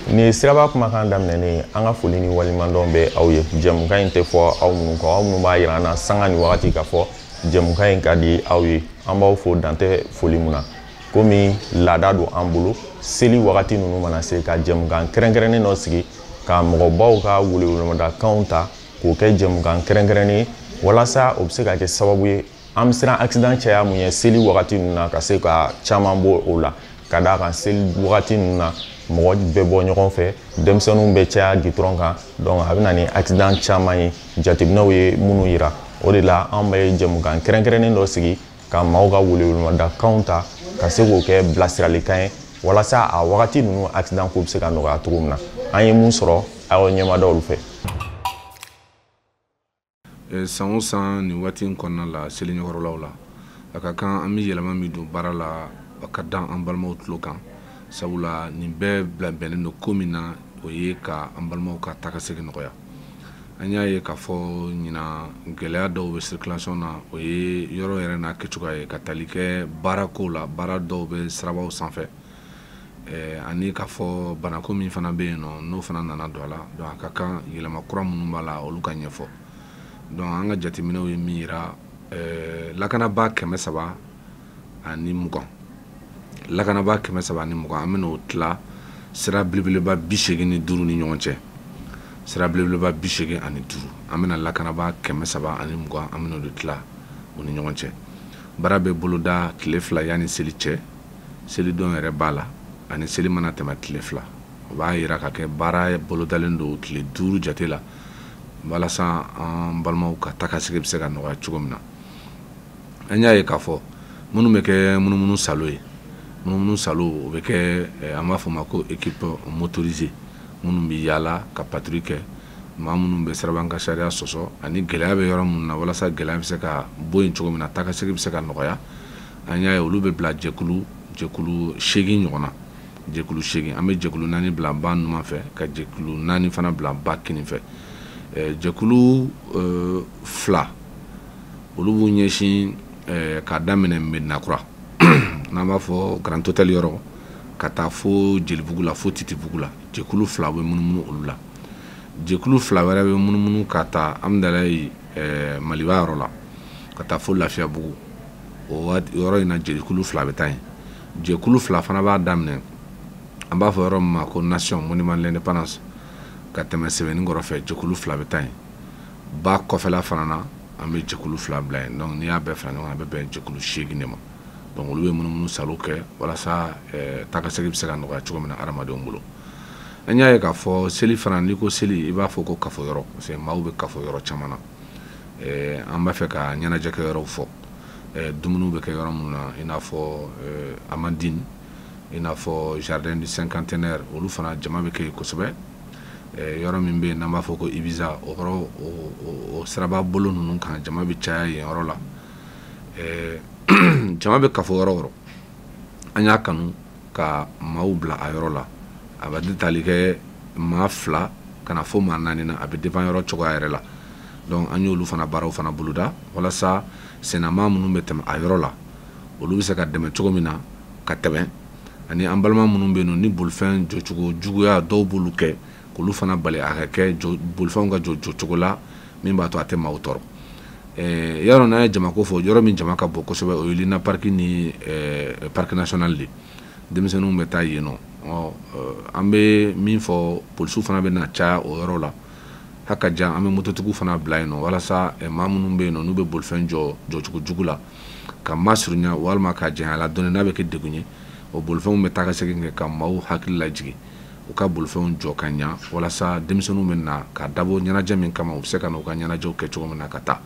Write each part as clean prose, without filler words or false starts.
Nin siraba kumakan daminɛnen, an ka foli ni waleɲumandɔn bɛ aw ye. Jɛmukan in tɛ fɔ aw minnu kɔ, aw minnu b'a yira an na sanga ni wagati k'a fɔ jɛmukan in ka di aw ye, an b'aw fo dantɛ foli mun na. Komi laada don an bolo, seli wagati ninnu mana se, ka jɛmukan kɛrɛnkɛrɛnnen dɔ sigi ka mɔgɔbaw ka welewelemadakanw ta k'o kɛ jɛmukan kɛrɛnkɛrɛnnen, walasa o bɛ se ka kɛ sababu ye an bɛ siran accident caya mun ye seli wagati ninnu na, ka se ka caman bɔ o la. Ka d'a kan, seli wagati ninnu na, mɔgɔ bɛ bɔ ɲɔgɔn fɛ, denmisɛnninw bɛ caya gitɔrɔn kan, donc a bɛ na ni accident caman ye, jateminɛw ye minnu yira. O de la an bɛ jɛmukan kɛrɛnkɛrɛnnen dɔ sigi ka maaw ka welewelemadakanw ta ka se k'o kɛ bilasiralikan ye, walasa a wagati ninnu accident ko bɛ se ka nɔgɔya cogo min na. An ye mun sɔrɔ aw ɲɛmada olu fɛ? San o san, nin waati in kɔnɔna la, seli ɲɛkɔrɔlaw la, a ka kan an bɛ yɛlɛma min don baara la, a ka dan an balimaw tulo kan, sabula nin bɛɛ bila bɛnnen don ko min na, o ye ka an balimaw ka taa ka segin nɔgɔya. An y'a ye k'a fɔ ɲinan gɛlɛya dɔw bɛ circulation na, o ye yɔrɔ yɛrɛ n'a kɛcogoya ye, ka tali kɛ baarako la, baara dɔw bɛ sirabaw sanfɛ, ani k'a fɔ banako min fana bɛ yen nɔ, n'o fana nana don a la. Donc a ka kan yɛlɛma kura minnu b'a la, olu ka ɲɛfɔ. Donc an ka jateminɛw ye min yira, lakanabaa 320, lakanabaa 320, an bɛna o tila sira belebeleba 85 ni ɲɔgɔn cɛ. Sira belebeleba 85, an bɛna lakanabaa 320, an bɛna o de tila u ni ɲɔgɔn cɛ. Baara bɛ boloda tile 2 yanni seli cɛ, selidon yɛrɛ b'a la, ani seli mana tɛmɛ tile 2, o b'a yira ka kɛ baara bolodalen don tile 5 jate la, walasa an balimaw ka taa ka segin bɛ se ka nɔgɔya cogo min na. An y'a ye k'a fɔ minnu bɛ kɛ munumunu salo ye, munumunu salo, o bɛ kɛ, an b'a fɔ o ma ko équipe motorisée, minnu bɛ yaala ka patrouille kɛ, maa minnu bɛ siraban ka sariya sɔsɔ, ani gɛlɛya bɛ yɔrɔ minnu na, walasa gɛlɛya bɛ se ka bɔ yen cogo min na, taa ka segin bɛ se ka nɔgɔya. An y'a ye olu bɛ bila jɛkulu 8 ɲɔgɔn na, jɛkulu 8. An bɛ jɛkulu 4 bila ba numan fɛ, ka jɛkulu 4 fana bila ba kinin fɛ. Jɛkulu 2, olu b'u ɲɛsin k'a daminɛ Medinakura, n'an b'a fɔ Grand Hôtel yɔrɔ, ka taa fo Jelibugu la, fo Titibugu la. Jɛkulu 2 bɛ munumunu olu la. Jɛkulu 2 wɛrɛ bɛ munumunu ka taa Amudalayi, Maliba yɔrɔ la, ka taa fo Lafiyabugu. O yɔrɔ in na, jɛkulu 2 bɛ taa yen. Jɛkulu 2 fana b'a daminɛ, an b'a fɔ yɔrɔ min ma ko Nation, Monument de l'Indépendance, ka tɛmɛ Sɛbɛnnikɔrɔ fɛ, jɛkulu 2 bɛ taa yen. Ba kɔfɛla fana na, an bɛ jɛkulu 2 bila yen. Donc n'i y'a bɛɛ fara ɲɔgɔn kan, a bɛ bɛn jɛkulu 8 de ma. Donc olu bɛ munumunu salo kɛ walasa taa ka segin bɛ se ka nɔgɔya cogo min na hadamadenw bolo. An y'a ye k'a fɔ seli fana, n'i ko seli, i b'a fɔ ko kafo yɔrɔ, parce que maaw bɛ kafo yɔrɔ caman na. An b'a fɛ ka ɲɛnajɛ kɛ yɔrɔw fɔ, dumuniw bɛ kɛ yɔrɔ minnu na, i n'a fɔ Amandine, i n'a fɔ Jardin du Cinquantenaire, olu fana jama bɛ kɛ yen kosɛbɛ. Yɔrɔ min bɛ yen n'an b'a fɔ ko Ibiza, o kɔrɔ o siraba bolo ninnu kan, jama bɛ caya yen yɔrɔ la. Jama bɛ kafo yɔrɔ o yɔrɔ, an y'a kanu ka maaw bila a yɔrɔ la. A bɛ tali kɛ maa 2 ka na fo maa 4 na, a bɛ dépend yɔrɔ cogoya yɛrɛ la. Donc an y'olu fana baaraw fana boloda, walasa sennamaa minnu bɛ tɛmɛ a yɔrɔ la, olu bɛ se ka dɛmɛ cogo min na ka tɛmɛ, ani an balima minnu bɛ yen nɔ ni bolifɛn jɔcogo juguya dɔw b'olu kɛ, k'olu fana bali a ka kɛ bolifɛnw ka jɔ jɔcogo la min b'a to a tɛ maaw tɔɔrɔ. Yarɔ, n'an ye jamako fɔ, yɔrɔ min jama ka bon kosɛbɛ, o ye Luna Park ni Parc national de. Denmisɛnninw bɛ taa yen nɔ. Ɔ, an bɛ min fɔ, polisiw fana bɛ na caya o yɔrɔ la. Haka jan, an bɛ mototigiw fana bila yen nɔ, walasa maa minnu bɛ yen nɔ n'u bɛ bolifɛn jɔ jɔcogo jugu la, ka masurunya walima ka janya la dɔɔni, n'a bɛ kɛ degun ye, o bolifɛnw bɛ taa ka segin kɛ ka maaw hakili lajigin u ka bolifɛnw jɔ ka ɲa, walasa denmisɛnninw bɛ na ka dabɔ ɲɛnajɛ min kama, u bɛ se ka na u ka ɲɛnajɛw kɛ cogo min na ka taa.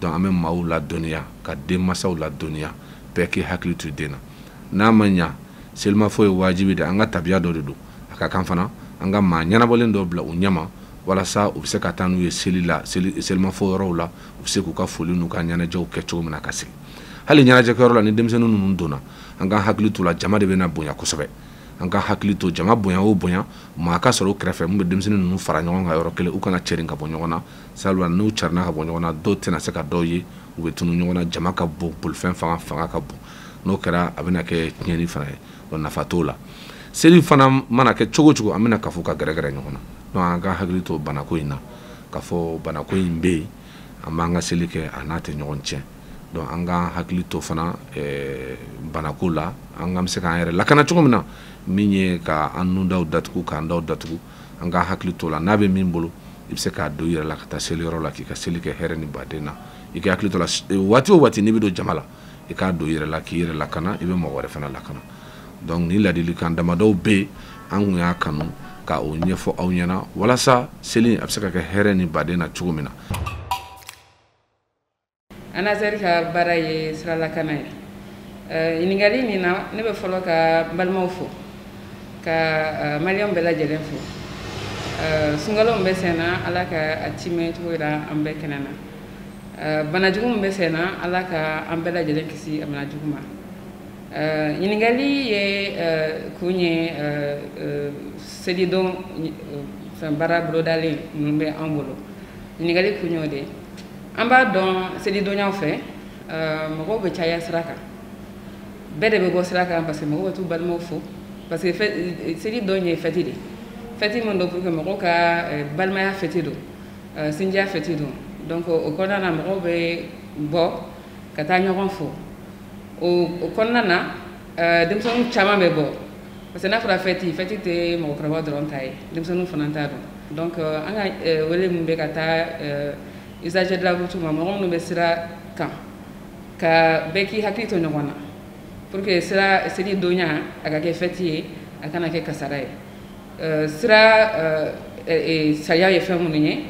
Donc an bɛ maaw ladɔnniya, ka denmansaw ladɔnniya, bɛɛ k'i hakili to den na. N'a ma ɲa, selimafo ye wajibi de, an ka tabiya dɔ de don. A ka kan fana an ka maa ɲɛnabɔlen dɔ bila u ɲɛma, walasa u bɛ se ka taa n'u ye seli la, selimafo yɔrɔw la, u bɛ se k'u ka foli n'u ka ɲɛnajɛw kɛ cogo min na ka sigi. Hali ɲɛnajɛkɛyɔrɔ la, ni denmisɛnnin ninnu donna, an ka hakili t'u la, jama de bɛna bonya kosɛbɛ. An ka hakili to, jama bonya o bonya, maa ka sɔrɔ u kɛrɛfɛ mun bɛ denmisɛnnin ninnu fara ɲɔgɔn kan yɔrɔ kelen, u kana cɛrin ka bɔ ɲɔgɔn na, sabula n'u carinna ka bɔ ɲɔgɔn na, dɔw tɛna se ka dɔw ye, u bɛ tunu ɲɔgɔn na. Jama ka bon, bolifɛn fanga ka bon, n'o kɛra, a bɛna kɛ tiɲɛni fana ye, nafa t'o la. Seli fana mana kɛ cogo cogo, an bɛna kafo ka gɛrɛgɛrɛ ɲɔgɔn na. Donc an ka hakili to banako in na, k'a fɔ banako in bɛ yen, an b'an ka seli kɛ, a n'a tɛ ɲɔgɔn tiɲɛ. Donc an ka hakili to fana banako la, an ka se k'an yɛrɛ lakana cogo min na, min ye ka an nundaw datugu, k'an daw datugu, an ka hakili to la. N'a bɛ min bolo, i bɛ se k'a don i yɛrɛ la ka taa seliyɔrɔ la, k'i ka seli kɛ hɛrɛ ni baden na. I ka hakili to la waati o waati n'i bɛ don jama la, i k'a don i yɛrɛ la k'i yɛrɛ lakana, i bɛ mɔgɔ wɛrɛ fana lakana. Donc ni ladilikan damadɔw bɛ yen, an kun y'a kanu ka o ɲɛfɔ aw ɲɛna walasa seli a bɛ se ka kɛ hɛrɛ ni baden na cogo min na. ANASER ka baara ye siralakana ye. Ɲininkali nin na, ne bɛ fɔlɔ ka n balimaw fo, ka maliyɛnw bɛɛ lajɛlen fo. Sunkalo min bɛ sen na, Ala ka a timɛ cogo jira an bɛɛ kɛnɛ na. Banajugu min bɛ sen na, Ala ka an bɛɛ lajɛlen kisi a banajugu ma. Ɲininkali ye kun ye selidon fɛn baara bolodalen ninnu bɛ an bolo. Ɲininkali kun y'o de ye. An b'a dɔn selidonyaw fɛ, mɔgɔw bɛ caya sira kan, bɛɛ de bɛ bɔ sira kan parce que mɔgɔw bɛ t'u balimaw fo, parce que selidon ye fɛti de, fɛti min don pour que mɔgɔw ka balimaya fɛti don, sinjiya fɛti don. Donc o kɔnɔna na, mɔgɔw bɛ bɔ ka taa ɲɔgɔn fo. O kɔnɔna na, denmisɛnninw caman bɛ bɔ, parce que n'a fɔra fɛti, fɛti tɛ mɔgɔkɔrɔba dɔrɔn ta ye, denmisɛnninw fana ta don. Donc an ka wele min bɛ ka taa usagers de la route ma, mɔgɔ minnu bɛ sira kan, ka bɛɛ k'i hakili to ɲɔgɔn na pour que sira seli donya a ka kɛ fɛti ye, a kana kɛ kasara ye. Sira sariya ye fɛn minnu ye,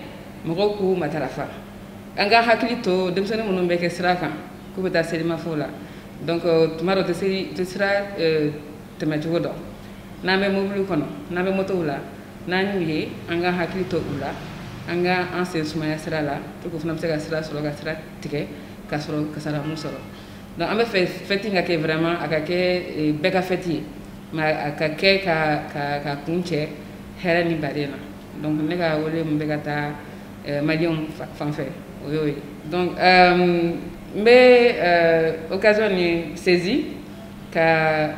mɔgɔw k'u matarafa. An ka hakili to denmisɛnnin minnu bɛ kɛ sira kan k'u bɛ taa selimafo la. Donc tuma dɔ tɛ sira tɛmɛcogo dɔn. N'an bɛ mobili kɔnɔ, n'an bɛ motow la, n'an y'u ye, an ka hakili to u la, an ka an sen sumaya sira la pour que o fana bɛ se ka sira sɔrɔ, ka sira tigɛ ka sɔrɔ kasara mun sɔrɔ. Donc an bɛ fɛ fɛti ka kɛ vraiment, a ka kɛ bɛɛ ka fɛti ye, mais a ka kɛ ka kun cɛ hɛrɛ ni baden na. Donc ne ka wele min bɛ ka taa maliyɛnw fan fɛ, o y'o ye. Donc n bɛ occasion nin saisi ka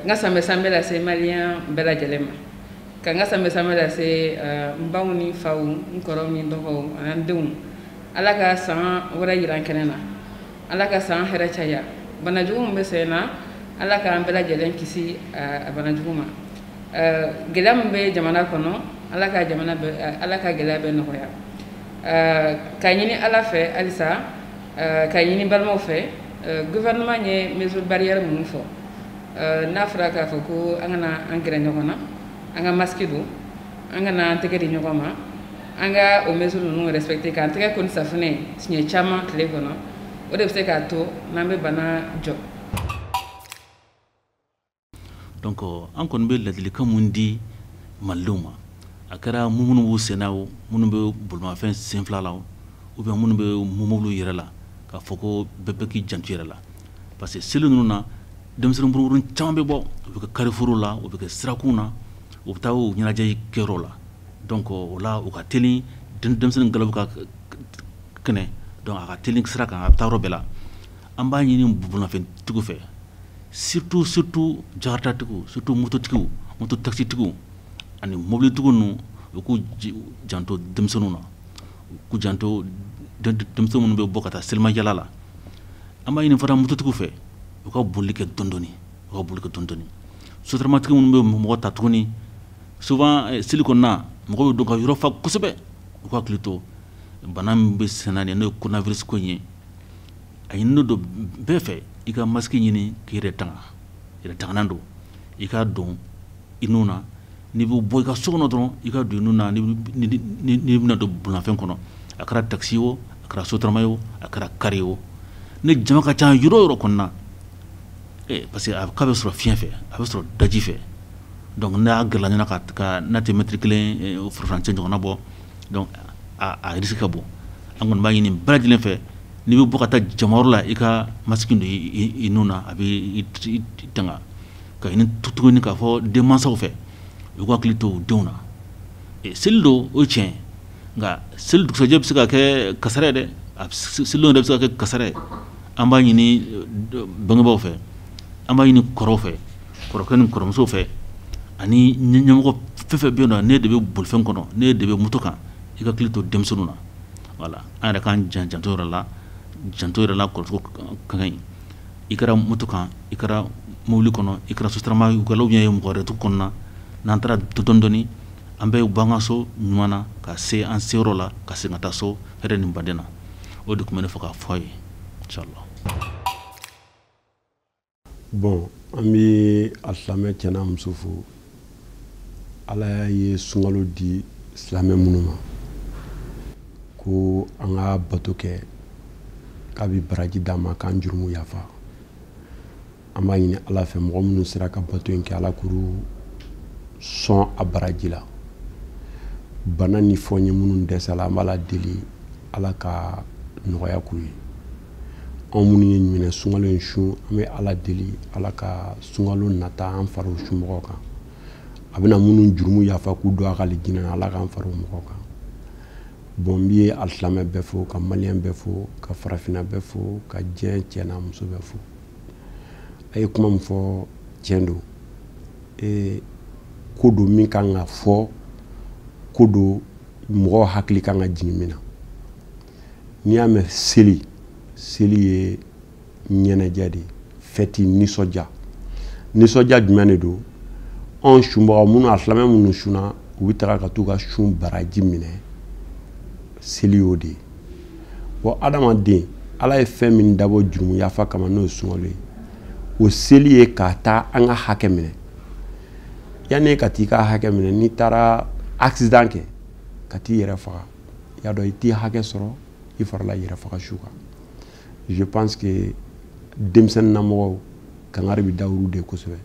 n ka sanbɛ sanbɛ lase maliyɛn bɛɛ lajɛlen ma, ka n ka sanbɛ sanbɛ lase n baw ni faw, n kɔrɔw ni dɔgɔw ani n denw. Ala ka san wɛrɛ yira an kɛnɛ na, Ala ka san hɛrɛ caya. Banajugu min bɛ sen na, Ala k'an bɛɛ lajɛlen kisi a banajugu ma. Gɛlɛya min bɛ jamana kɔnɔ, Ala ka jamana bɛ, Ala ka gɛlɛya bɛɛ nɔgɔya. Ka ɲini Ala fɛ halisa, ka ɲini balimaw fɛ, gouvernement ye mesure barrière minnu fɔ, n'a fɔra k'a fɔ ko an kana an gɛrɛ ɲɔgɔn na, an ka masque don, an kana an tɛgɛ di ɲɔgɔn ma, an ka o mesure ninnu respecter, k'an tɛgɛ ko ni safunɛ siɲɛ caman tile kɔnɔ, o de bɛ se k'a to n'an bɛ bana jɔ. Donc an kɔni bɛ ladilikan mun di malidenw ma, a kɛra minnu b'u sen na o, minnu bɛ bolimafɛn sen fila la o, ou bien minnu bɛ mobiliw yɛrɛ la, k'a fɔ ko bɛɛ bɛ k'i janto yɛrɛ la, parce que seli ninnu na, denmisɛnnin buruburu caman bɛ bɔ, u bɛ kɛ carrefour la, u bɛ kɛ sirakun na, u bɛ taa u ɲɛnajɛ kɛyɔrɔ la. Donc o la, u ka teli denmisɛnnin galabu ka kɛnɛ, donc a ka teli sira kan, a bɛ taa yɔrɔ bɛɛ la. An b'a ɲini bolimafɛntigiw fɛ, surtout jakartatigiw, surtout mototigiw, moto taxitigiw ani mobilitigiw ninnu, u k'u janto denmisɛnninw na, u k'u janto denmisɛnnin minnu bɛ bɔ ka taa selimajala la. An b'a ɲini fana mototigiw fɛ, u ka boli kɛ dɔɔni dɔɔni, u ka boli kɛ dɔɔni dɔɔni. Sotramatigi minnu bɛ mɔgɔ ta tuguni, souvent seli kɔnɔna mɔgɔw bɛ don ka yɔrɔ fa kosɛbɛ, u ka hakili to bana min bɛ sen na nin, n'o ye coronavirus ko in ye. A ɲininen don bɛɛ fɛ, i ka masque ɲini k'i yɛrɛ tanga, yɛrɛ tanganan don, i k'a don i nun na. N'i bɛ bɔ i ka so kɔnɔ dɔrɔn, i ka don i nun na. N'i bɛna don bolimafɛn kɔnɔ, a kɛra taxi o, a kɛra sotarama ye o, a kɛra kari ye o, ni jama ka ca yɔrɔ o yɔrɔ kɔnɔna, parce que a k'a bɛ sɔrɔ fiɲɛ fɛ, a bɛ sɔrɔ daji fɛ. Donc n'a gɛrɛla ɲɔgɔn na ka n'a tɛ mɛtiri kelen furancɛ ɲɔgɔnna bɔ, donc a risque ka bon. An kɔni b'a ɲini bɛɛ lajɛlen fɛ, n'i bɛ bɔ ka taa jamayɔrɔ la, i ka masque don i nun na, a bɛ i tanga. Ka ɲini tuguni k'a fɔ denmansaw fɛ, u ka hakili to u denw na. Seli don, o ye tiɲɛ, nka seli dugusajɛ bɛ se ka kɛ kasara ye dɛ, selidon yɛrɛ bɛ se ka kɛ kasara ye. An b'a ɲini bangebaaw fɛ, an b'a ɲini kɔrɔw fɛ, kɔrɔkɛ ni kɔrɔmuso fɛ. Ani ɲɛmɔgɔ fɛn fɛn bɛ yen nɔ, ne de bɛ bolifɛn kɔnɔ, ne de bɛ moto kan, i ka hakili to denmisɛnninw na. Voilà, an yɛrɛ k'an janto yɛrɛ la, janto yɛrɛ la kɔrɔcogo ka ɲi. I kɛra moto kan, i kɛra mobili kɔnɔ, i kɛra Sotrama ou bien mɔgɔ wɛrɛ tu kɔnɔna, n'an taara dɔɔni dɔɔni, an bɛ bɔ an ka so ɲuman na ka se an seyɔrɔ la, ka segin ka taa so hɛrɛ ni baden na. O de tun bɛ ne fɛ k'a fɔ aw ye, inchallah. Bon, an bɛ alisilamɛ cɛ n'a muso fo. Ala ye sunkalo di silamɛ minnu ma ko an ka bato kɛ, k'a bɛ baraji d'an ma, k'an jurumu yafa. An b'a ɲini Ala fɛ, mɔgɔ minnu sera ka bato in kɛ, Ala k'u sɔn a baraji la. Bana ni fɛnw ye minnu dɛsɛla, an b'Ala deli Ala ka nɔgɔya k'u ye. Anw minnu ye ɲinɛ sunkalo in sun, an bɛ Ala deli Ala ka sunkalo nata an fara o sunmɔgɔw kan. A bɛna minnu jurumu yafa k'u don a ka alijinɛ na, Ala k'an fara o mɔgɔw kan. Bon, n bɛ alisilamɛ bɛɛ fo, ka maliyɛn bɛɛ fo, ka farafinna bɛɛ fo, ka diɲɛ cɛ n'a muso bɛɛ fo. A ye kuma min fɔ, tiɲɛ don. Ko don min kan ka fɔ, ko don mɔgɔw hakili kan ka jigin min na. N'i y'a mɛn seli, seli ye ɲɛnajɛ de ye, fɛti, nisɔndiya. Nisɔndiya jumɛn de don? Anw sunbagaw minnu, alisilamɛ minnu sunna, u bɛ taga ka t'u ka sun baraji minɛ, seli y'o de ye. Bon, adamaden, Ala ye fɛn min dabɔ jurumu yafa kama, n'o ye sunkalo ye, o seli ye ka taa an ka hakɛ minɛ. Yanni e ka t'i ka hakɛ minɛ, n'i taara accident kɛ ka t'i yɛrɛ faga, i y'a dɔn i t'i hakɛ sɔrɔ, i farala yɛrɛ faga su kan. Je pense que denmisɛnninnamɔgɔw kangari bɛ da olu de kosɛbɛ.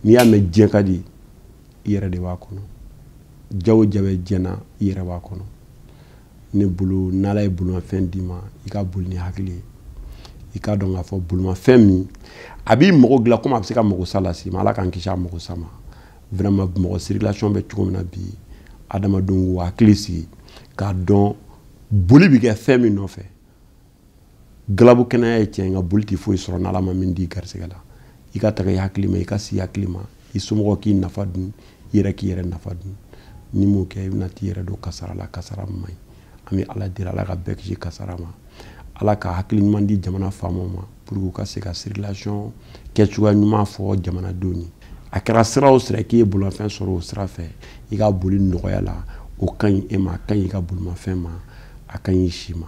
N'i y'a mɛn diɲɛ ka di, i yɛrɛ de b'a kɔnɔ. Ja o ja bɛ diɲɛ na, i yɛrɛ b'a kɔnɔ. Ne bolo, n'Ala ye bolimafɛn d'i ma, i ka boli ni hakili ye. I k'a dɔn k'a fɔ bolimafɛn min a b'i mago dilan, komi a bɛ se ka mago sa las'i ma, Ala k'an kisi a mago sa ma. Vraiment, mɔgɔ circulation bɛ cogo min na bi, adamadenw k'u hakili sigi k'a dɔn boli bɛ kɛ fɛn min nɔfɛ. Galabu kɛnɛya ye tiɲɛ, nka boli tɛ foyi sɔrɔ n'Ala ma min di garisɛgɛ la. I ka taga i hakili ma, i ka sigi hakili ma, i somɔgɔw k'i nafa dun, i yɛrɛ k'i yɛrɛ nafa dun. N'i m'o kɛ, i bɛna t'i yɛrɛ don kasara la, kasara min man ɲi. An bɛ Ala deli, Ala ka bɛɛ kisi kasara ma. Ala ka hakili ɲuman di jamana faamaw ma pour que u ka se ka circulation kɛcogoya ɲuman fɔ jamanadenw ye. A kɛra sira o sira k'i ye bolimafɛn sɔrɔ o sira fɛ, i ka boli nɔgɔya la, o ka ɲi e ma, a ka ɲi i ka bolimafɛn ma, a ka ɲi i si ma.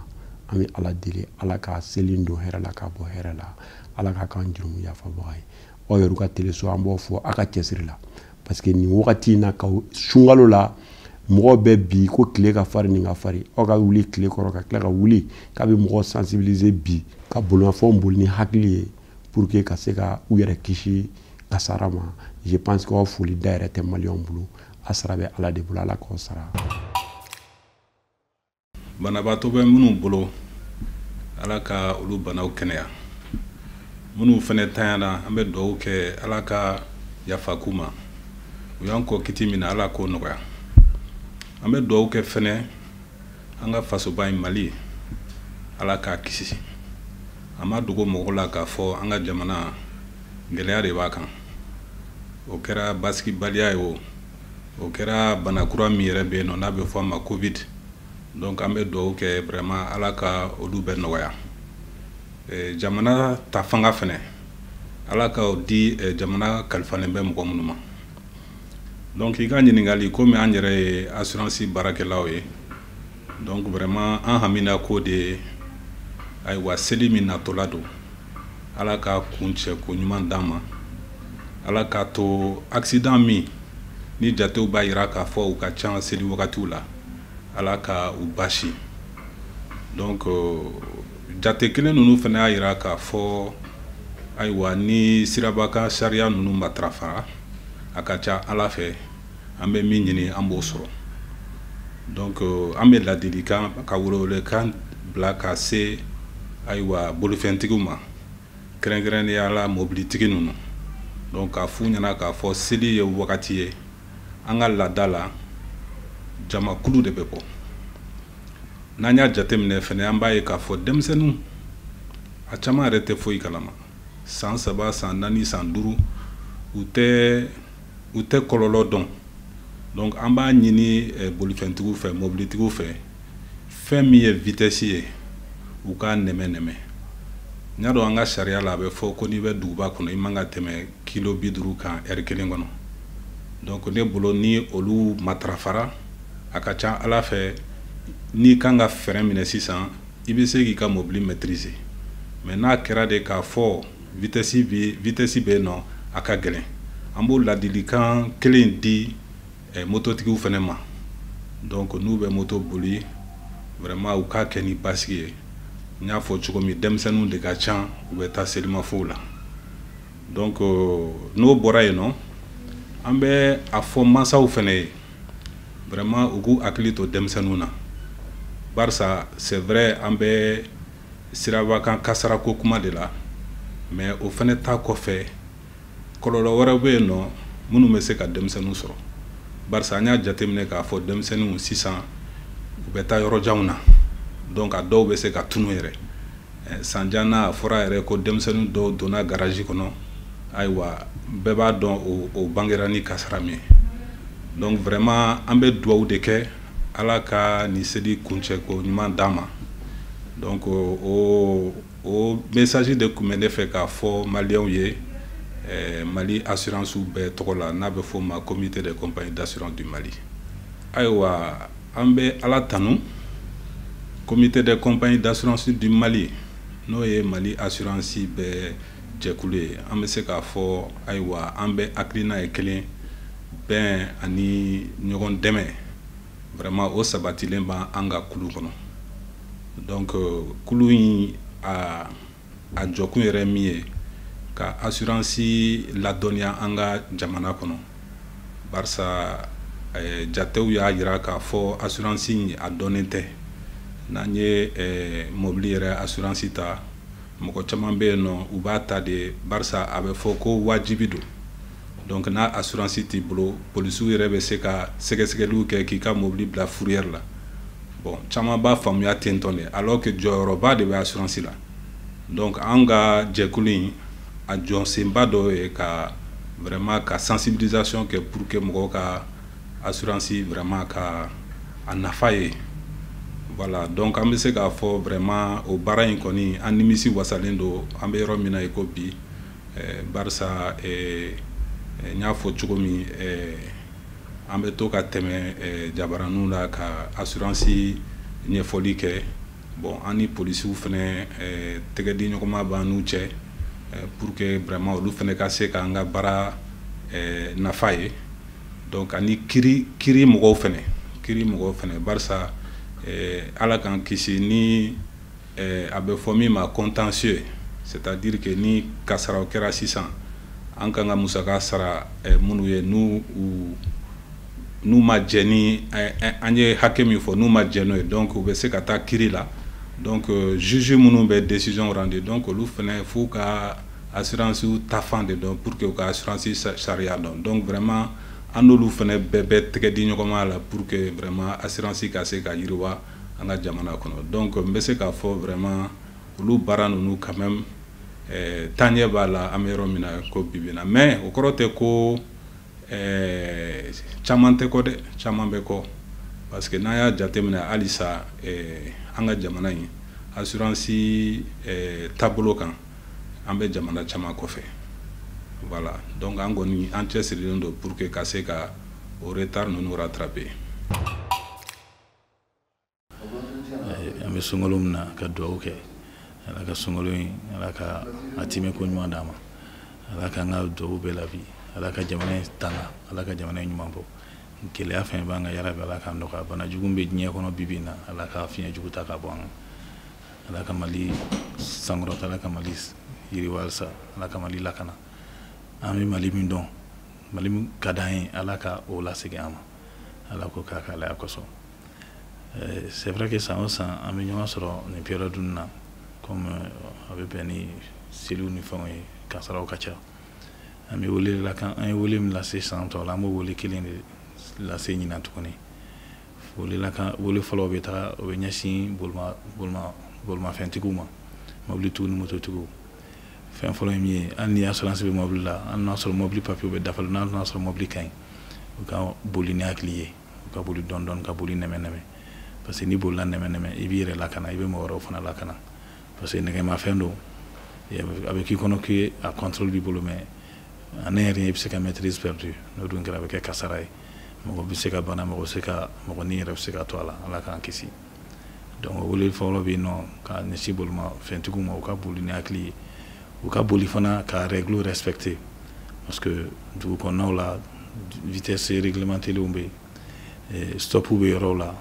An bɛ Ala deli, Ala ka seli don hɛrɛ la, ka bɔ hɛrɛ la, Ala k'a k'an jurumu yafabaga ye. Aw yɛrɛ ka teleso, an b'o fɔ aw ka cɛsiri la, parce que nin wagati in na, ka sunkalo la, mɔgɔw bɛ bi ko tile ka farin, nin ka farin, aw ka wuli tile kɔrɔ ka tila ka wuli k'a bɛ mɔgɔw sensibiliser bi ka bolimafɛnw boli ni hakili ye pour que ka se ka u yɛrɛ kisi kasara ma. Je pense que aw foli da yɛrɛ tɛ maliyɛnw bolo, a sara bɛ Ala de bolo, Ala k'aw sara. Banabaatɔ bɛ minnu bolo, Ala ka olu banaw kɛnɛya. Minnu fɛnɛ tanyana, an bɛ dugawu kɛ Ala ka yafa k'u ma. U y'an kɔ kiti min na, Ala k'o nɔgɔya. An bɛ dugawu kɛ fɛnɛ an ka fasoba in Mali, Ala k'a kisi. An ma dogo mɔgɔ la k'a fɔ an ka jamana gɛlɛya de b'a kan. O kɛra basigibaliya ye o, o kɛra bana kura min yɛrɛ bɛ yen nɔ n'a bɛ fɔ a ma Covid. Donc an bɛ dugawu kɛ vraiment Ala ka olu bɛɛ nɔgɔya. Jamana ta fanga fɛnɛ, Ala k'o di jamana kalifalen bɛ mɔgɔ minnu ma. Donc i ka ɲininkali, komi an yɛrɛ ye assurance baarakɛlaw ye, donc vraiment an hamina ko de ye, ayiwa seli min natɔla don, Ala ka kuncɛ ko ɲuman d'an ma. Ala k'a to accident min ni jatew b'a yira k'a fɔ u ka ca seli wagatiw la, Ala ka u basi. Donc jate kelen ninnu fana y'a yira k'a fɔ ayiwa ni sirabakan sariya ninnu matarafara, a ka ca Ala fɛ an bɛ min ɲini an b'o sɔrɔ. Donc an bɛ ladilikan ka welewelekan bila ka se ayiwa bolifɛntigiw ma, kɛrɛnkɛrɛnnenya la mobilitigi ninnu. Donc k'a f'u ɲɛna k'a fɔ seli ye wagati ye, an ka laada la jamakulu de bɛ bɔ. N'an y'a jateminɛ fɛnɛ, an b'a ye k'a fɔ denmisɛnninw a caman yɛrɛ tɛ foyi kalama, san 3, san 4, san 5, u tɛ U tɛ kɔlɔlɔ dɔn. Donc an b'a ɲini bolifɛntigiw fɛ, mobilitigiw fɛ, fɛn min ye vitesse ye, u k'a nɛmɛ nɛmɛ. N y'a dɔn an ka sariya la, a bɛ fɔ ko n'i bɛ duguba kɔnɔ, i man ka tɛmɛ kilo 50 kan ɛri kelen kɔnɔ. Donc ne bolo, ni olu matarafara, a ka ca Ala fɛ, n'i kan ka frein minɛ sisan, i bɛ se k'i ka mobili maîtriser. Mais n'a kɛra de k'a fɔ vitesse bɛ yen nɔ, a ka gɛlɛn. An b'o ladilikan kelen di mototigiw fana ma. Donc n'u bɛ moto boli, vraiment u k'a kɛ ni basigi ye. N y'a fɔ cogo min, denmisɛnninw de ka ca, u bɛ taa selimafow la. Donc n'o bɔra yen nɔ, an bɛ a fɔ mansaw fana ye, vraiment u k'u hakili to denmisɛnninw na, barisa c'est vrai, an bɛ sirabakan kasarako kuma de la, mais o fana ta kɔfɛ, kɔlɔlɔ wɛrɛw bɛ yen nɔ minnu bɛ se ka denmisɛnninw sɔrɔ, barisa an y'a jateminɛ k'a fɔ denmisɛnninw sisan, u bɛ taa yɔrɔjanw na. Donc a dɔw bɛ se ka tunu yɛrɛ. Sanjan na, a fɔra yɛrɛ ko denmisɛnnin dɔw donna garage kɔnɔ. Ayiwa, bɛɛ b'a dɔn o bangera ni kasara min ye. Donc vraiment an bɛ dugawu de kɛ, Ala ka nin seli kuncɛ ko ɲuman d'an ma. Donc o message de tun bɛ ne fɛ k'a fɔ maliyɛnw ye, Mali assurance bɛɛ tɔgɔ la, n'a bɛ fɔ o ma Comité des compagnies d'assurance du Mali. Ayiwa, an bɛ Ala tanu. Comité des compagnies d'assurance du Mali, n'o ye Mali assurance bɛɛ jɛkulu ye, an bɛ se k'a fɔ, ayiwa, an bɛ hakilina ye kelen, bɛn ani ɲɔgɔn dɛmɛ, vraiment o sabatilen b'an ka kulu kɔnɔ. Donc kulu in a jɔkun yɛrɛ min ye ka assurance ladɔnniya an ka jamana kɔnɔ, barisa jatew y'a jira k'a fɔ assurance in a dɔnnen tɛ. N'an ye mobili yɛrɛ assurance ta, mɔgɔ caman bɛ yen nɔ, u b'a ta de barisa a bɛ fɔ ko wajibi don. Donc n'a assurance t'i bolo, polisiw yɛrɛ bɛ se ka sɛgɛsɛgɛliw kɛ k'i ka mobili bila fourrière la. Bon, caman b'a faamuya ten tɔ de, alors que jɔyɔrɔba de bɛ assurance la. Donc an ka jɛkulu in, a jɔsenba dɔ ye ka vraiment ka sensibilisation kɛ pour que mɔgɔw ka assurance vraiment ka a nafa ye. Voilà, donc an bɛ se k'a fɔ vraiment o baara in kɔni, an nimisi wasalen don an bɛ yɔrɔ min na i ko bi, barisa n y'a fɔ cogo min, an bɛ to ka tɛmɛ jabaraninw la ka assurance ɲɛfɔli kɛ. Bon, an ni polisiw fɛnɛ, tɛgɛ di ɲɔgɔnma b'an n'u cɛ pour que vraiment olu fɛnɛ ka se k'an ka baara nafa ye. Donc ani kiri mɔgɔw fɛnɛ, kiri mɔgɔw fɛnɛ, barisa Ala k'an kisi, ni a bɛ fɔ min ma contentieux, c'est-à-dire que ni kasaraw kɛra sisan, an kan ka musaka sara minnu ye, n'u ma jɛ ni an ye hakɛ min fɔ, n'u ma jɛ n'o ye, donc u bɛ se ka taa kiri la. Donc juge minnu bɛ décision rendu, donc olu fɛnɛ f'u ka assurance tafan de dɔn pour que u ka assurance sariya dɔn. Donc vraiment an n'olu fɛnɛ bɛɛ bɛ tɛgɛ di ɲɔgɔn ma la pour que vraiment assurance ka se ka yiriwa an ka jamana kɔnɔ. Donc n bɛ se k'a fɔ vraiment olu baara ninnu, quand même, taaɲɛ b'a la an bɛ yɔrɔ min na ko bi bi in na. Mais o kɔrɔ tɛ ko caman tɛ kɔ dɛ, caman bɛ kɔ, parce que n'an y'a jateminɛ halisa, an ka jamana in assurance taabolo kan, an bɛ jamana caman kɔfɛ. Voilà, donc an kɔni, an cɛsirilen don pour que ka se ka o retard ninnu rattraper. An bɛ sunkalo min na, ka dugawu kɛ, Ala ka sunkalo in, Ala ka a timɛ ko ɲuman d'an ma, Ala k'an ka dugawu bɛɛ la bi, Ala ka jamana in tanga, Ala ka jamana in ɲuman bɔ gɛlɛya. Fɛn b'an ka yarabi, Ala k'an nɔgɔya. Bana jugu bɛ diɲɛ kɔnɔ bi bi in na, Ala ka fiɲɛ jugu ta ka bɔ an kan. Ala ka Mali sankɔrɔta, Ala ka Mali yiriwa halisa, Ala ka Mali lakana. An bɛ Mali min dɔn, Mali min ka d'an ye, Ala ka o lasegin an ma. Ala ko k'a k'ale kosɔn. C'est vrai que san o san, an bɛ ɲɔgɔn sɔrɔ nin période na, comme a bɛ bɛn ni seliw ni fɛnw ye, kasaraw ka ca. An bɛ wele la kan, an ye wele min lase san tɔ la, an b'o wele kelen de lase ɲinan tuguni. Wele la kan, wele fɔlɔ bɛ taga, o bɛ ɲɛsin bolima bolima bolimafɛntigiw ma, mobilitigiw ni mototigiw. Fɛn fɔlɔ ye min ye, hali ni assurance bɛ mobili la, hali n'a sɔrɔ mobili papier bɛ dafalen, n'a sɔrɔ mobili ka ɲi, u ka boli ni hakili ye, u ka boli dɔɔni dɔɔni, ka boli nɛmɛ nɛmɛ, parce que n'i bolila nɛmɛ nɛmɛ, i b'i yɛrɛ lakana, i bɛ mɔgɔ wɛrɛw fana lakana, parce que nɛgɛmafɛn don, a bɛ k'i kɔnɔ k'i a contrôle b'i bolo, mais en un rien i bɛ se ka maîtrise perdue. N'o dun kɛra, a bɛ kɛ kasara ye, mɔgɔ bɛ se ka bana, mɔgɔ bɛ se ka mɔgɔ ni yɛrɛ bɛ se ka to a la. Ala k'an kisi. Donc o wele fɔlɔ bɛ yen nɔ ka ɲɛsin bolimafɛntigiw ma, u ka boli ni hakili ye, u ka boli fana ka règle respecter, parce que dugu kɔnɔnaw la, vitesse réglementée bɛ yen, stop bɛ yɔrɔw la,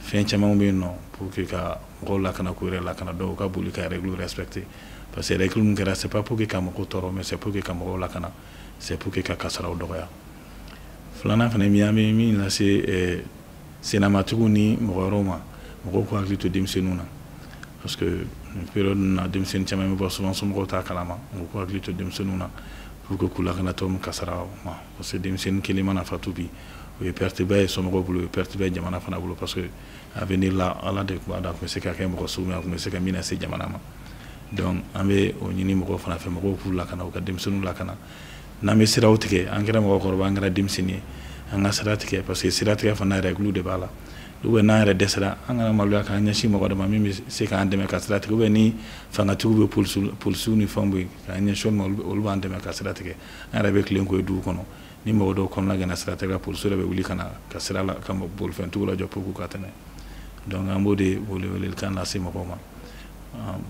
fɛn caman bɛ yen nɔ pour que ka mɔgɔw lakana, k'u yɛrɛ lakana. Donc u ka boli ka règle respecter, parce que règle min kɛra, c'est pas pour que ka mɔgɔw tɔɔrɔ, mais c'est pour que ka mɔgɔw lakana, c'est pour que ka kasaraw dɔgɔya. Filanan fana min, an bɛ min lase sennamatigiw ni mɔgɔ wɛrɛw ma, mɔgɔw k'u hakili to denmisɛnninw na, parce que nin période na, denmisɛnnin caman bɛ bɔ souvent, somɔgɔw t'a kalama. U k'u hakili to denmisɛnninw na pour que k'u lakana tɔgɔ min kasara ma, parce que denmisɛnnin kelen mana fatu bi, o ye perte ba ye somɔgɔw bolo, o ye perte ba ye jamana fana bolo, parce que avenir la, Ala de tun b'a dɔn a tun bɛ se ka kɛ mɔgɔ sugu min, a tun bɛ se ka min lase jamana ma. Donc an bɛ o ɲini mɔgɔw fana fɛ, mɔgɔw k'u lakana, u ka denmisɛnninw lakana. N'an bɛ siraw tigɛ, an kɛra mɔgɔkɔrɔba, an kɛra denmisɛnnin ye, an ka sira tigɛ, parce que sira tigɛ fana, règle de b'a la. Ou bien n'an yɛrɛ dɛsɛra, an kana maloya k'an ɲɛsin mɔgɔ dɔ ma min bɛ se k'an dɛmɛ ka sira tigɛ, ou bien ni fangatigiw bɛ, polisiw ni fɛnw bɛ yen, k'an ɲɛsin olu ma, olu b'an dɛmɛ ka sira tigɛ. An yɛrɛ bɛ tilen k'o ye dugu kɔnɔ, ni mɔgɔ dɔw kɔnɔna gɛnna sira tigɛ la, polisiw yɛrɛ bɛ wuli ka na ka sira la, ka bolifɛntigiw lajɔ pour que u ka tɛmɛ. Donc an b'o de welewelekan lase mɔgɔw ma,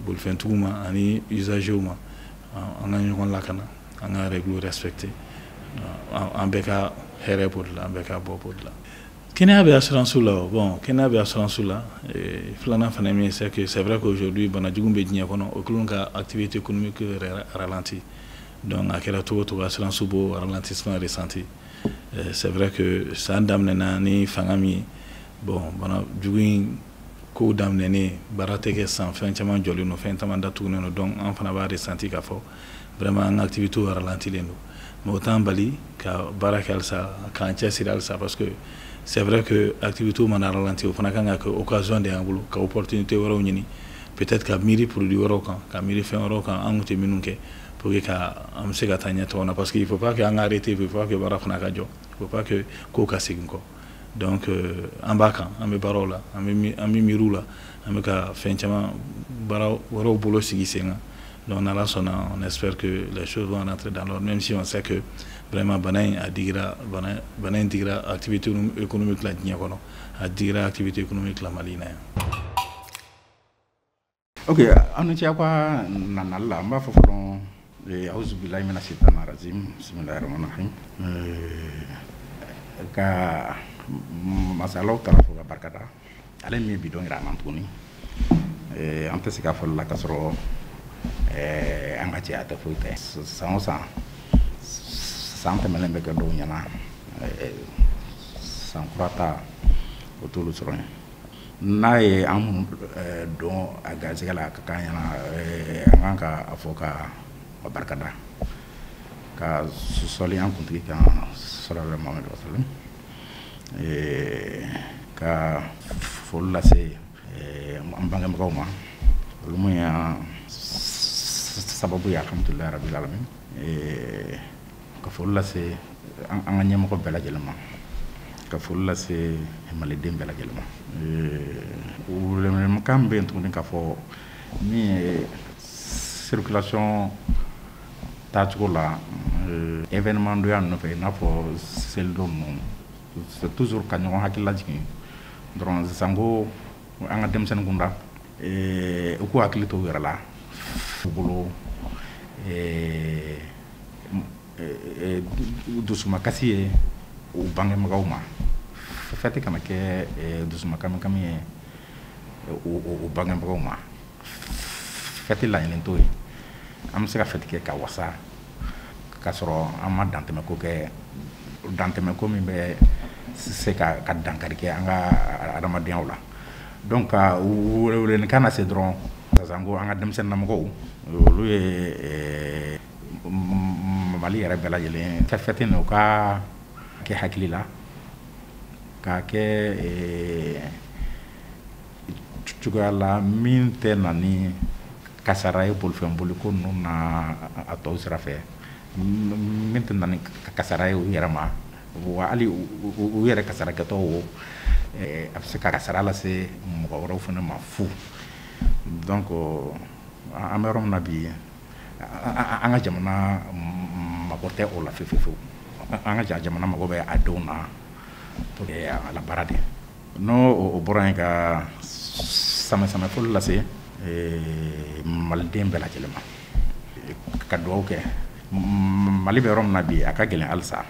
bolifɛntigiw ma ani usagers ma, an ka ɲɔgɔn lakana, an ka règle respecter, an bɛɛ ka hɛrɛ b'o de la, an bɛɛ ka bɔ b'o de la. Kɛnɛya bɛ assurance la. Bon, kɛnɛya bɛ assurance la. Filanan fana min, c'est que c'est vrai qu'aujourd'hui bana jugu bɛ diɲɛ kɔnɔ, o kɛlen ka activité économique yɛrɛ ralenti. Donc a kɛra cogo o cogo, assurance b'o ralentissement ressenti. C'est vrai que san daminɛna ni fanga min ye, bon, bana jugu in kow daminɛnen, baara tɛ kɛ san, fɛn caman jɔlen don, fɛn caman datugulen don. Donc an fana b'a ressenti k'a fɔ vraiment an ka activité ralentilen don, mais o t'an bali ka baara kɛ halisa, k'an cɛsiri halisa, parce que c'est vrai que activité mana ralenti, o fana kan ka kɛ occasion de y'an bolo ka opportunité wɛrɛw ɲini, peut-être ka miiri produit wɛrɛw kan, ka miiri fɛn wɛrɛw kan an tun tɛ minnu kɛ, pour que ka an bɛ se ka taa ɲɛ cogo min na, parce que il faut pas que an ka arrêter, il faut pas que baara fana ka jɔ, il faut pas que kow ka segin kɔ. Donc an b'a kan, an bɛ baaraw la, an bɛ miiriw la, an bɛ ka fɛn caman baara wɛrɛw bolo sigi sen kan. Donc n'Ala sɔnna, on espère que les choses vont rentrer dans l'ordre, même si on sait que vraiment bana in a digira, bana in digira activité économique la diɲɛ kɔnɔ, a digira activité économique la Mali in na yan. Ok, aw ni ce aw ka nanali la. N b'a fɔ fɔlɔ, auzubilahi mina shaitani rajim, bisimilahi rahmani rahim, ka masalaw tala fo ka barika da ale min ye bi don yira an na tuguni. An tɛ se ka fɔli la k'a sɔrɔ an ka cɛya tɛ foyi tɛ. San o san, san tɛmɛnen bɛ kɛ dɔw ɲɛna, san kura ta o t'olu sɔrɔ yen. N'a ye an minnu don a garisɛgɛ la ka k'an ɲɛna, an kan ka a fɔ ka barika da, ka sɔli an kuntigi kan, sallallahu alaihi wa sallam, ka foli lase an bangebagaw ma, olu mun y'an sababu ye, alhamdulilayi rabil alamin, ka foli lase an ka ɲɛmɔgɔ bɛɛ lajɛlen ma, ka foli lase maliden bɛɛ lajɛlen ma. Welewelekan bɛ yen tuguni k'a fɔ min ye circulation taacogo la événement donya ninnu fɛ, i n'a fɔ selidon ninnu, c'est toujours ka ɲɔgɔn hakili lajigin dɔrɔn sanko an ka denmisɛnnin kunda, u k'u hakili to u yɛrɛ la, u bolo dusumakasi ye u bangebagaw ma, fɛti kana kɛ dusumakami ye u bangebagaw ma. Fɛti laɲini t'o ye, an bɛ se ka fɛti kɛ ka wasa k'a sɔrɔ an ma dantɛmɛko kɛ, dantɛmɛko min bɛ se ka dankari kɛ an ka adamadenya la. Donc ka welewelekan lase dɔrɔn sanko an ka denmisɛnninnamɔgɔw, olu ye Mali yɛrɛ bɛɛ lajɛlen fɛti nin, u ka kɛ hakili la, k'a kɛ cogoya la min tɛ na ni kasara ye bolifɛn boli ko ninnu na a tɔw sira fɛ, min tɛ na ni kasara ye u yɛrɛ ma, wa hali u yɛrɛ kasarakɛtɔ o, a bɛ se ka kasara lase mɔgɔ wɛrɛw fana ma fu. Donc an bɛ yɔrɔ min na bi, an ka jamana mago tɛ o la fewu fewu. An ka jamana mago bɛ a denw na pour que a la baara de. N'o o bɔra yen, ka samɛ foli lase maliden bɛɛ lajɛlen ma, ka dugawu kɛ. Mali bɛ yɔrɔ min na bi, a ka gɛlɛn halisa,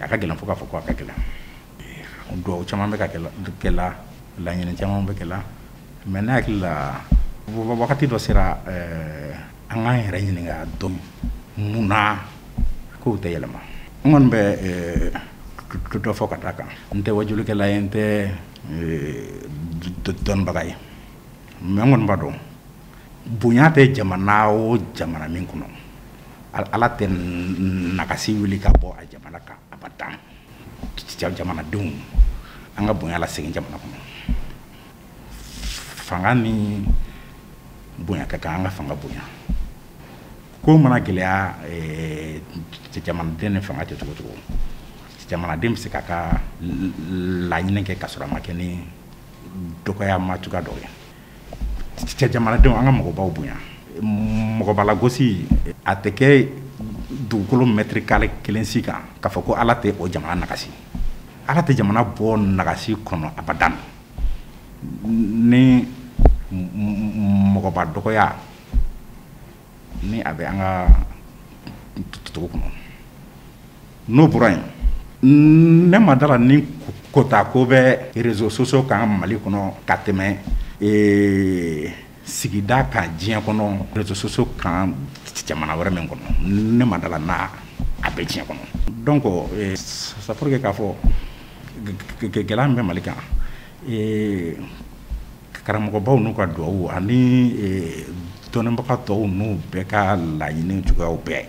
a ka gɛlɛn fo k'a fɔ ko a ka gɛlɛn. Dugawu caman bɛ ka kɛ la, laɲini caman bɛ kɛ la, mais ne hakili la, wagati dɔ sera an k'an yɛrɛ ɲininka dɔn mun na kow tɛ yɛlɛma. N kɔni bɛ dɔ fɔ ka d'a kan, n tɛ wajulikɛla ye, n tɛ dɔnnibaga ye, mais n kɔni b'a dɔn bonya tɛ jamana o jamana min kɔnɔ, Ala tɛ nagasi wuli ka bɔ a jamana kan abadan. Jamanadenw, an ka bonya lasegin jamana kɔnɔ. Fanga ni bonya ka kan, an ka fanga bonya. Ko mana gɛlɛya jamanaden ni fanga cɛ cogo cogo, jamanaden bɛ se k'a ka laɲini kɛ ka sɔrɔ a ma kɛ ni dɔgɔya ma cogoya dɔ ye. Jamanadenw, an ka mɔgɔbaw bonya. Mɔgɔbalagosi a tɛ kɛ dugukolo mɛtiri kare kelen si kan k'a fɔ ko Ala tɛ o jamana nagasi. Ala tɛ jamana bɔ nagasi kɔnɔ abadan ni mɔgɔba dɔgɔya ni a bɛ an ka dugu kɔnɔ. N'o bɔra yen, ne ma dala ni kota ko bɛ réseaux sociaux kan Mali kɔnɔ ka tɛmɛ sigida kan diɲɛ kɔnɔ, réseaux sociaux kan jamana wɛrɛ min kɔnɔ, ne ma dala n'a a bɛ diɲɛ kɔnɔ. Donc c'est pour que k'a fɔ gɛlɛya min bɛ Mali kan, karamɔgɔbaw n'u ka duwawu ani dɔnnibaga tɔw n'u bɛɛ ka laɲini cogoyaw bɛɛ,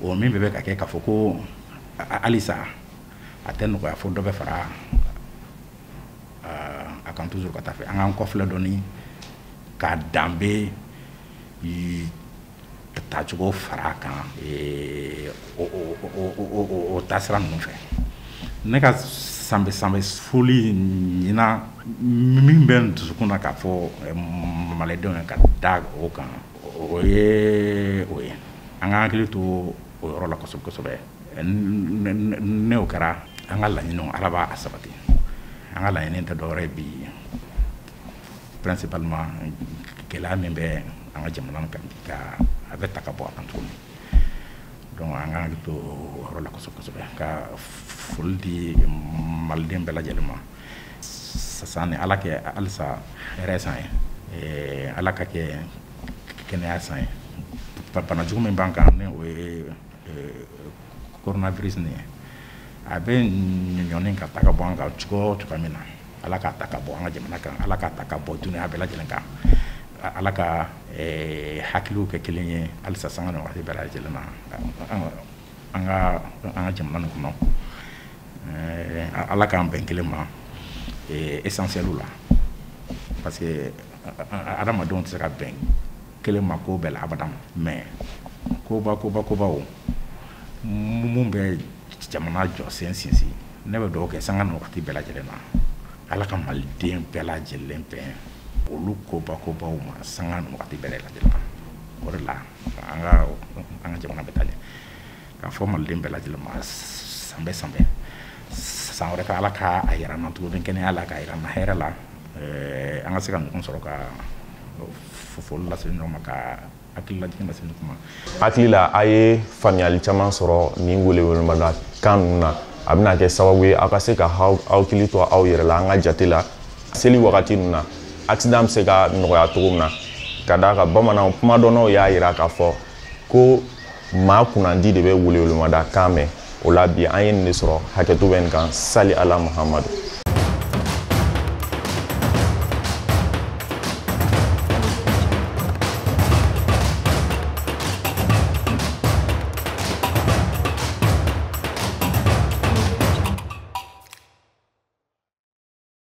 o min bɛɛ bɛ ka kɛ k'a fɔ ko halisa a tɛ nɔgɔya, fo dɔ bɛ fara a kan toujours ka taa fɛ. An k'an kɔfilɛ dɔɔni ka danbe tacogo fara a kan o taasira ninnu fɛ. Ne ka sanbɛ sanbɛ foli ɲinan min bɛ n dusukun na k'a fɔ malidenw ye ka da o kan, o ye o ye an ka hakili to o yɔrɔ la kosɛbɛ kosɛbɛ. Ne o kɛra, an ka laɲiniw, Ala b'a sabati. An ka laɲini tɛ dɔwɛrɛ ye bi, principalement gɛlɛya min bɛ an ka jamana kan bi, ka a bɛ ta ka bɔ a kan tuguni. Donc an ka hakili to o yɔrɔ la kosɛbɛ kosɛbɛ, ka foli di maliden bɛɛ lajɛlen ma. San ni Ala kɛ halisa hɛrɛ san ye, Ala ka kɛ kɛnɛya san ye. Bana jugu min b'an kan, ni o ye coronavirus nin ye, a bɛ ɲɔni ka ta ka bɔ an kan cogo o cogoya min na, Ala k'a ta ka bɔ an ka jamana kan, Ala k'a ta ka bɔ dunuya bɛɛ lajɛlen kan. Ala ka hakiliw kɛ kelen ye halisa sanga ni waati bɛɛ lajɛlen na an ka jamana nin kɔnɔ. Ala k'an bɛn kelen ma essentiel la, parce que adamadenw tɛ se ka bɛn kelen ma ko bɛɛ la abadan, mais koba koba kobaw mun bɛ jamana jɔ sen sinsin, ne bɛ dugawu kɛ sanga ni waati bɛɛ lajɛlen na, Ala ka maliden bɛɛ lajɛlen bɛn olu koba kobaw ma sanga ni waati bɛɛ lajɛlen na. O de la an ka jamana bɛ taa ɲɛ. K'a fɔ maliden bɛɛ lajɛlen ma sanbɛ sanbɛ, san wɛrɛ ka Ala ka a yira an na tuguni kɛnɛya la, k'a yira an na hɛrɛ la, an ka se ka ɲɔgɔn sɔrɔ ka foli lase ɲɔgɔn ma, ka hakililajigin lase ɲɔgɔn ma. Hakili la, a ye faamuyali caman sɔrɔ nin welewelemada kan ninnu na. A bɛna kɛ sababu ye aw ka se ka aw hakili to aw yɛrɛ la. An ka jate la, seli wagati ninnu na, accident bɛ se ka nɔgɔya cogo min na, ka d'a kan bamananw kumadɔnnaw y'a yira k'a fɔ ko maa kunnandi de bɛ welewelemada kan mɛn. O la bi an ye nin de sɔrɔ. Hakɛto bɛ nin kan. Sali ala Muhamadu.